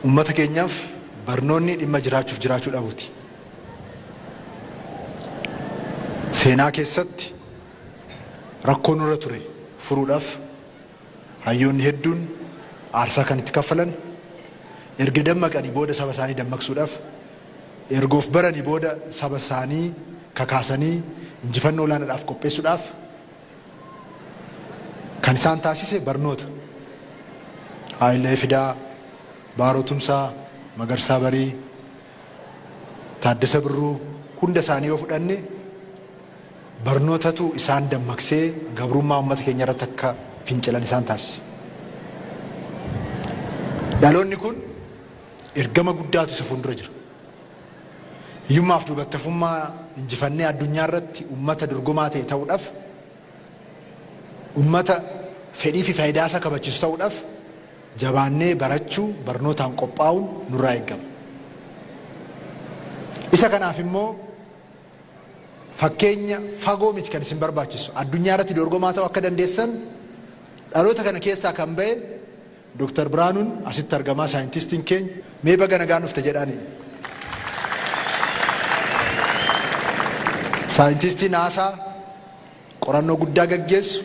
Uummata keenyaaf barnoonni dhimma jiraachuuf jiraachuu dhabuuti. Seenaa keessatti rakkoo nurra ture furuudhaaf hayyoonni hedduun aarsaa kan itti kaffalan, erga dammaqanii booda saba isaanii dammaqsuudhaaf, erga of baranii booda saba isaanii kakaasanii injifannoo olaanaadhaaf qopheessuudhaaf kan isaan taasise barnoota. Haayilee Fidaa, Baaroo Tumsaa, Magarsaa Barii, Taaddasa Birruu hunda isaanii yoo fudhanne barnootatu isaan dammaqsee gabrummaa uummata keenya irratti akka fincilan isaan taasise. Dhaloonni kun ergama guddaatu isa fuuldura jira. Hiyyummaaf duubatti hafummaa injifannee addunyaa irratti uummata dorgomaa ta'e ta'uudhaaf, uummata fedhii fi faayidaa isaa kabachiisu ta'uudhaaf jabaannee barachuu, barnootaan qophaa'uun nurraa eegama. Isa kanaaf immoo fakkeenya fagoo miti kan isin barbaachisu. Addunyaa irratti dorgomaa ta'uu akka dandeessan dhaloota kana keessaa kan ba'e Dr. Biraanuun asitti argamaa, saayintistiin keenya. Mee baga nagaan dhufte jedhaani. Saayintistii NASA qorannoo guddaa gaggeessu,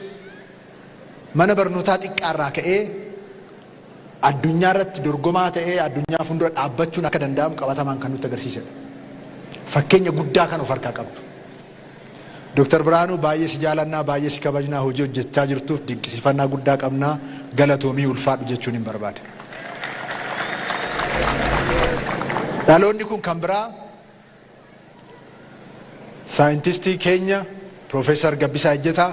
mana barnootaa xiqqaarraa ka'ee addunyaa irratti dorgomaa ta'ee addunyaa fuuldura dhaabbachuun akka danda'amu qabatamaan kan nutti agarsiisedha. Fakkeenya guddaa kan of harkaa qabdu. Dr. Biraanuu, baay'ee si jaalannaa, baay'ee si kabajnaa, hojii hojjechaa jirtuuf dinqisiifannaa guddaa qabnaa, galatoomii, ulfaadhu jechuun hin barbaada. Dhaloonni kun kan biraa saayintistii keenya Piroofeesar Gabbisaa Ejjetaa,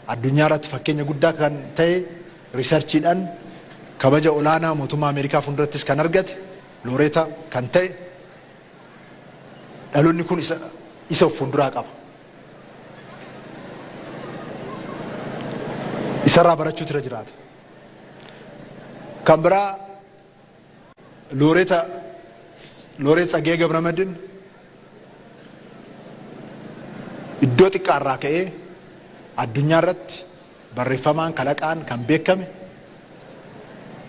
addunyaa irratti fakkeenya guddaa kan ta'e, riisarchiidhaan kabaja olaanaa mootummaa Ameerikaa fuuldurattis kan argate, looreeta kan ta'e, dhaloonni kun isa of fuulduraa qaba. Isarraa barachuutu irra jiraata. Kan biraa looreeta Looreet Tsaggaayee Gabramadin iddoo xiqqaarraa ka'ee addunyaa irratti barreeffamaan kalaqaan kan beekame,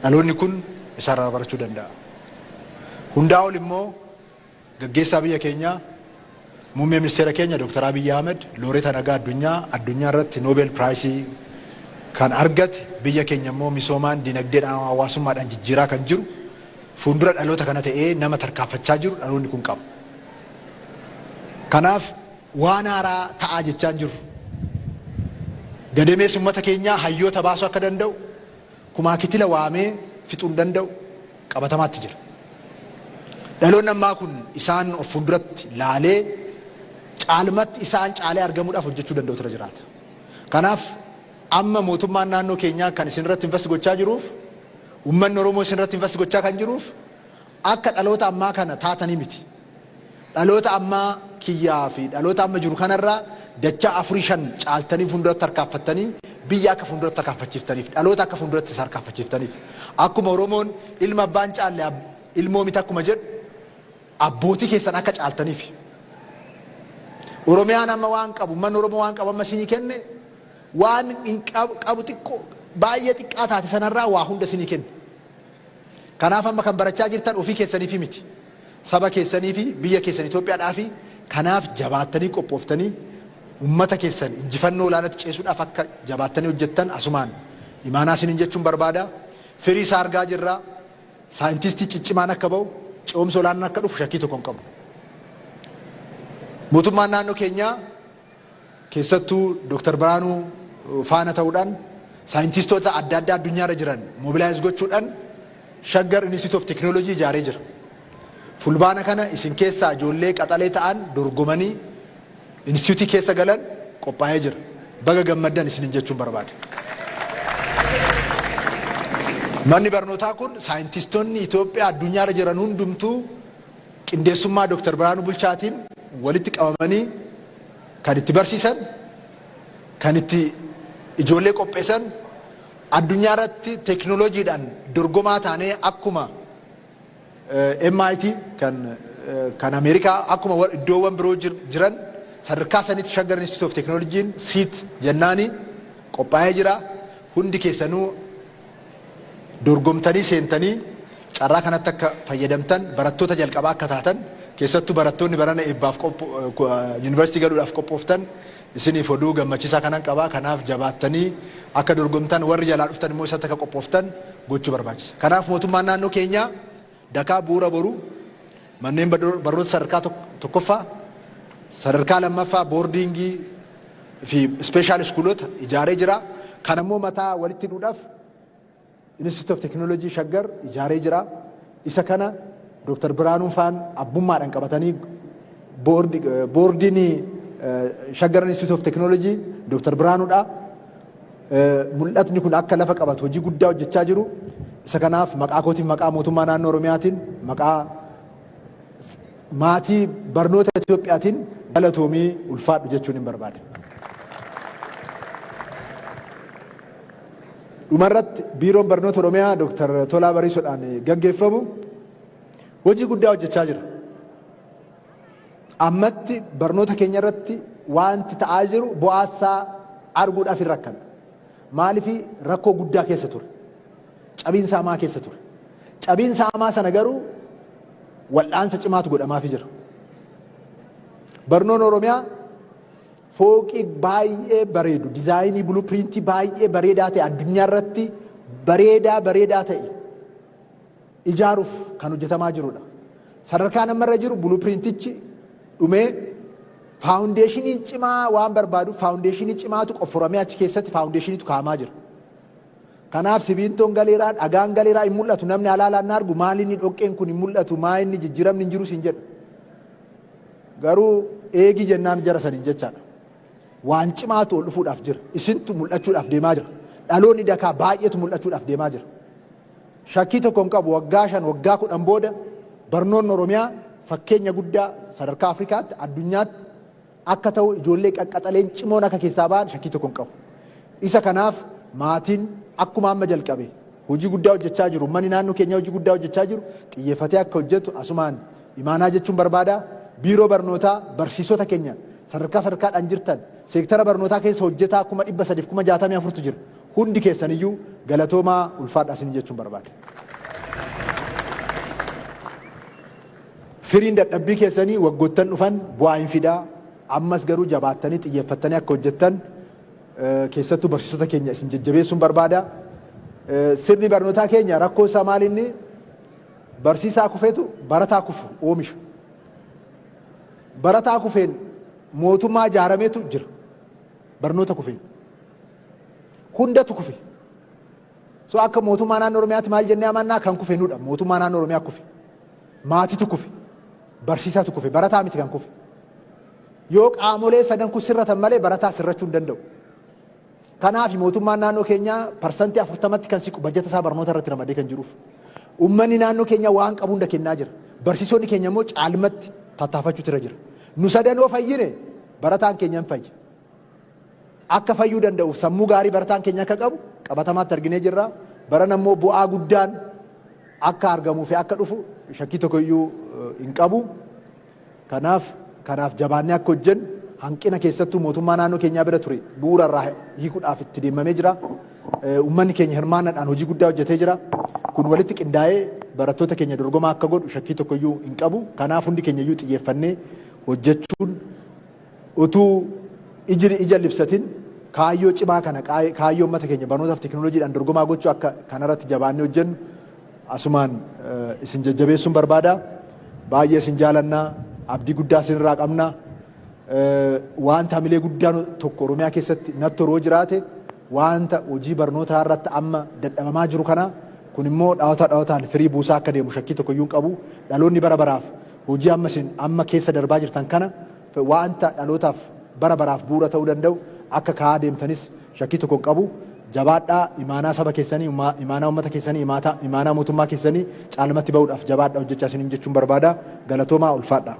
dhaloonni kun isarraa barachuu danda'a. Hundaa ol immoo gaggeessaa biyya keenyaa, muummee ministeera keenya Dr. Abiyyi Ahmed, looreeta nagaa addunyaa, addunyaa irratti Nobel Prize kan argate, biyya keenya immoo misoomaan, dinagdeedhaan, hawaasummaadhaan jijjiiraa kan jiru, fuuldura dhaloota kana ta'ee nama tarkaanfachaa jiru dhaloonni kun qaba. Kanaaf waan haaraa ta'aa jechaa hin jirru. Gadameessi uummata keenyaa hayyoota baasuu akka danda'u, kumaa kitila waamee fixuu hin danda'u, qabatamaatti jira. Dhaloonni ammaa kun isaan of fuulduratti laalee caalmatti isaan caalee argamuudhaaf hojjechuu danda'u irra jiraata. Kanaaf amma mootummaan naannoo keenyaa kan isin irratti invest gochaa jiruuf, uummanni Oromoo isin irratti invest gochaa kan jiruuf, akka dhaloota ammaa kana taatanii miti. Dhaloota ammaa kiyyaa fi dhaloota amma jiru kanarraa dachaa afurii shan caaltanii fuulduratti tarkaanfattanii biyya akka fuulduratti tarkaanfachiiftaniif, dhaloota akka fuulduratti tarkaanfachiiftaniif. Akkuma Oromoon ilma abbaan caalle ilmoo miti akkuma jedhu, abbootii keessan akka caaltaniif. Oromiyaan amma waan qabu, uummanni Oromoo waan qabu amma isinii kenne, waan hin qabu xiqqoo baay'ee xiqqaa taate sanarraa waa hunda isinii kenne. Kanaaf amma kan barachaa jirtan ofii keessaniifi miti. Saba keessanii fi biyya keessan Itoophiyaadhaafi. Kanaaf jabaattanii qophooftanii uummata keessan injifannoo olaanaatti ceesuudhaaf akka jabaattanii hojjettan asumaan imaanaa isiniin jechuun barbaada. Firii isaa argaa jirra. Saayintistii ciccimaan akka ba'u, ce'umsa olaanaan akka dhufu shakkii tokko hin qabu. Mootummaan naannoo keenyaa keessattuu Dr. Biraanuu faana ta'uudhaan saayintistoota adda addaa addunyaarra jiran mobilize gochuudhaan Shaggar Institute of Technology ijaaree jira. Fulbaana kana isin keessaa ijoollee qaxalee ta'an dorgomanii instituutii keessa galan qophaa'ee jira. Baga gammaddan isinin jechuun barbaada. Manni barnootaa kun saayintistoonni Itoophiyaa addunyaarra jiran hundumtuu qindeessummaa Dr. Biraanuu Bulchaatiin walitti qabamanii kan itti barsiisan, kan itti ijoollee qopheessan, addunyaa irratti teekinooloojiidhaan dorgomaa taanee akkuma MIT kan Ameerikaa, akkuma iddoowwan biroo jiran sadarkaa sanitti Shaggar Institute of Technology'n SIT jennaani qophaa'ee jira. Hundi keessanuu dorgomtanii seentanii Carraa kanatti akka fayyadamtan, barattoota jalqabaa akka taatan, keessattuu barattoonni barana eebbaaf yuunivarsiitii galuudhaaf qophooftan, isiniif oduu gammachiisaa kanan qabaa. Kanaaf jabaattanii akka dorgomtan, warri jalaa dhuftan immoo isatti akka qophooftan gochuu barbaachisa. Kanaaf mootummaan naannoo keenyaa dakaa bu'uura boruu manneen barnoota sadarkaa tokkoffaa, sadarkaa lammaffaa, boardingii fi special schoolota ijaaree jira. Kan ammoo mataa walitti hidhuudhaaf Institute of Technology Shaggar ijaaree jira. Isa kana Dr. Biraanuun faan abbummaadhaan qabatanii, boordiin Shaggar Institute of Technology Dr. Biraanuudha. Mul'atni kun akka lafa qabatu hojii guddaa hojjechaa jiru. Isa kanaaf maqaa kootiif, maqaa mootummaa naannoo Oromiyaatiin, maqaa maatii barnoota Itoophiyaatiin galatoomii, ulfaadhu jechuun hin barbaada. Dhumarratti, Biiroon Barnoota Oromiyaa Dr. Tolaa Bariisoodhaan gaggeeffamu hojii guddaa hojjechaa jira. Ammatti barnoota keenya irratti wanti ta'aa jiru bu'aasaa arguudhaaf hin rakkanne. Maaliif? Rakkoo guddaa keessa ture. Cabiinsa hamaa keessa ture. Cabiinsa hamaa sana garuu wal'aansa cimaatu godhamaafii jira. Barnoonni Oromiyaa fooqii baay'ee bareedu, designii blueprintii baay'ee bareedaa ta'e, addunyaa irratti bareedaa bareedaa ta'e ijaaruuf kan hojjetamaa jirudha. Sadarkaan ammarra jiru blueprintichi dhumee foundationii cimaa waan barbaaduuf, foundationii cimaatu qofforamee achi keessatti foundationiitu kaa'amaa jira. Kanaaf sibiintoon galeeraa, dhagaan galeeraa hin mul'atu. Namni alaalaan na argu, maal inni dhoqqeen kun hin mul'atu, maa inni jijjiiramni hin jiru siin jedhu. Garuu eegi jennaan jara saniin jechaadha. Waan cimaatu ol dhufuudhaaf jira. Isintu mul'achuudhaaf deemaa jira. Dhaloonni dakaa baay'eetu mul'achuudhaaf deemaa jira. Shakkii tokko hin qabu, waggaa 5, waggaa 10 booda barnoonni Oromiyaa fakkeenya guddaa sadarkaa Afrikaatti, addunyaatti akka ta'u, ijoollee qaqqaxaleen cimoon akka keessaa ba'an shakkii tokko hin qabu. Isa kanaaf maatiin akkuma amma jalqabe hojii guddaa hojjechaa jiru. Manni naannoo keenyaa hojii guddaa hojjechaa jiru xiyyeeffatee akka hojjetu asumaan imaanaa jechuun barbaada. Biiroo barnootaa, barsiisota keenya sadarkaa sadarkaadhaan jirtan, seektara barnootaa keessa hojjetaa 364,000tu jira. Hundi keessaniyyuu galatoomaa, ulfaadhaa isin jechuun barbaada. Firiin dadhabbii keessanii waggoottan dhufan bu'aa hin fidaa. Ammas garuu jabaattanii xiyyeeffattanii akka hojjettan, keessattuu barsiisota keenya isin jajjabeessuun barbaada. Sirni barnootaa keenya rakkoo isaa maal? Inni barsiisaa kufeetu barataa kufu oomisha. Barataa kufeen mootummaa ijaarameetu jira. Barnoota kufeen. Hundatu kufe. So akka mootummaa naannoo Oromiyaatti maal jennee amannaa? Kan kufe nudha. Mootummaa naannoo Oromiyaa kufe. Maatitu kufe. Barsiisaatu kufe. Barataa miti kan kufe. Yoo qaamolee sadan kun sirratan malee barataa sirrachuu hin danda'u. Kanaaf mootummaan naannoo keenyaa 40%tti kan siqu bajata isaa barnoota irratti ramadee kan jiruuf. Uummanni naannoo keenyaa waan qabu hunda kennaa jira. Barsiisonni keenya immoo caalmatti tattaafachuutu irra jira. Nu sadanoo fayyine, barataan keenya hin fayya. Akka fayyuu danda'uuf sammuu gaarii barataan keenya akka qabu qabatamaatti arginee jirra. Baran ammoo bu'aa guddaan akka argamuu fi akka dhufu shakkii tokko iyyuu hin qabu. Kanaaf jabaannee akka hojjennu, hanqina keessattuu mootummaa naannoo keenyaa bira ture bu'uura irraa hiikuudhaaf itti deemamee jira. Uummanni keenya hirmaannaadhaan hojii guddaa hojjetee jira. Kun walitti qindaa'ee barattoota keenya dorgomaa akka godhu shakkii tokko iyyuu hin qabu. Kanaaf hundi keenya iyyuu xiyyeeffannee hojjechuun, utuu iji ija libsatin kaayyoo cimaa kana, kaayyoo uummata keenya barnootaaf teekinooloojiidhaan dorgomaa gochuu, akka kanarratti jabaannee hojjennu asumaan isin jajjabeessuun barbaada. Baay'ee isin jaalannaa, abdii guddaa isinirraa qabna. Wanta hamilee guddaan tokko Oromiyaa keessatti natti horoo jiraate, wanta hojii barnootaa irratti amma dadhabamaa jiru kana. Kun immoo dhaloota dhalootaan firii buusaa akka deemu shakkii tokko iyyuu hin qabu. Dhaloonni bara baraaf hojii amma isin amma keessa darbaa jirtan kana, wanta dhalootaaf bara baraaf bu'uura ta'uu danda'u akka kaa'aa deemtanis shakkii tokko hin qabu. Jabaadhaa, imaanaa saba keessanii, imaanaa uummata keessanii, imaanaa mootummaa keessanii caalmatti bahuudhaaf jabaadhaa hojjechaa isiniin jechuun barbaada. Galatoomaa, ulfaadhaa.